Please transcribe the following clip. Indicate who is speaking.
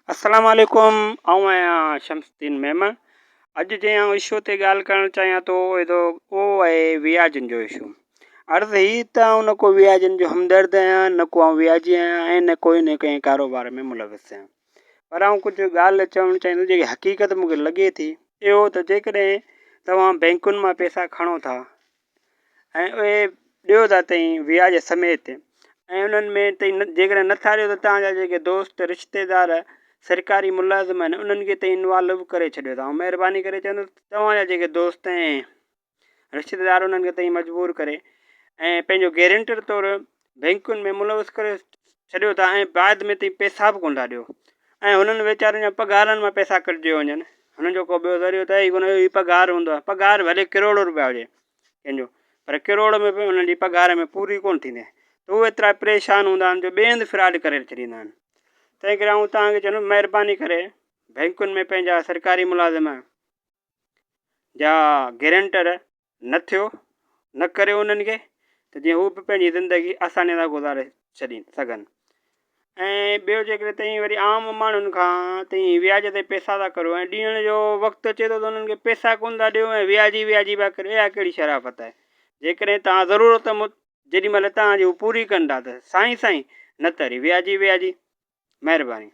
Speaker 1: السلام عليڪم آئون آهيان شمس الدين ميمڻ اڄ جنهن آئون اشو تي ڳالهه ڪرڻ چاهيان ٿو اهو آهي وياجن جو اشو عرض هي ته آئون نه ڪو وياجن جو همدرد آهيان نه ڪو آئون وياجي آهيان ۽ نه ڪو نه ڪنهن ڪاروبار ۾ ملوث آهيان پر آئون ڪجهه ڳالهه چوڻ چاهيندس جيڪي حقيقت مونکي لڳي ٿي اهو ته جيڪڏهن توهان بينڪن مان پئسا کڻو ٿا ۽ اهي ڏيو ٿا تئين وياج سميت ۽ انهن ۾ تئين جيڪڏهن نٿا ڏيو ته توهان جا جيڪي دوست رشتيدار سرڪاري ملازم آهن انهن کي تئين انوالو ڪري ڇڏيو ٿا ۽ مهرباني ڪري چوندس توهان جا جيڪي دوست ۽ رشتيدار انهن کي تئين مجبور ڪري ۽ پنهنجو گيرنٽر طور بينڪن ۾ ملوث ڪري ڇڏيو ٿا ۽ بعد ۾ تئين پئسا به ڪونه ٿا ڏيو ۽ هنن ويچارن جا پگهارن مان پئسا ڪٽجيو وڃن. هنن جو ڪو ٻيو ذريعو ته آهي ئي ڪونه، اهو ئي پگهار هوندو آهي. پگهار ڀلي ڪروڙ روپيا هجي ڪنهن جو پر ڪروڙ ۾ به انهن جي پگهار ۾ پوري ڪونه ٿيندي آهي ته هو ايترا پريشان هوندا آهن جو ٻئي هنڌ فراڊ ڪري ڇڏيندا آهن. تنهن ڪري آئون توهان کي چوندس مهرباني ڪري بئنڪن ۾ پنهنجا سرڪاري ملازم جا گرينٽر نه ٿيو، نه ڪريو انهن کي ته جيئن هو به پنهنجي زندگي آساني سان گذاري ڇڏين سگهن ۽ ٻيو جيڪڏهن تئين وري عام ماڻهن کان تئين وياج تي پئسا ٿا ڪريو ۽ ڏيڻ جو وقت اچي ٿو ته انهن کي پئسا ڪونه ٿا ڏيو ۽ وياجي وياجي پيا ڪريو اها ڪهڙي شرافت آهي جيڪڏهن توهان ضرورت جيڏي مهل توهان جي هو پوري ڪن ٿا ته سائين سائين نه ته وري وياجي وياجي مهرباني.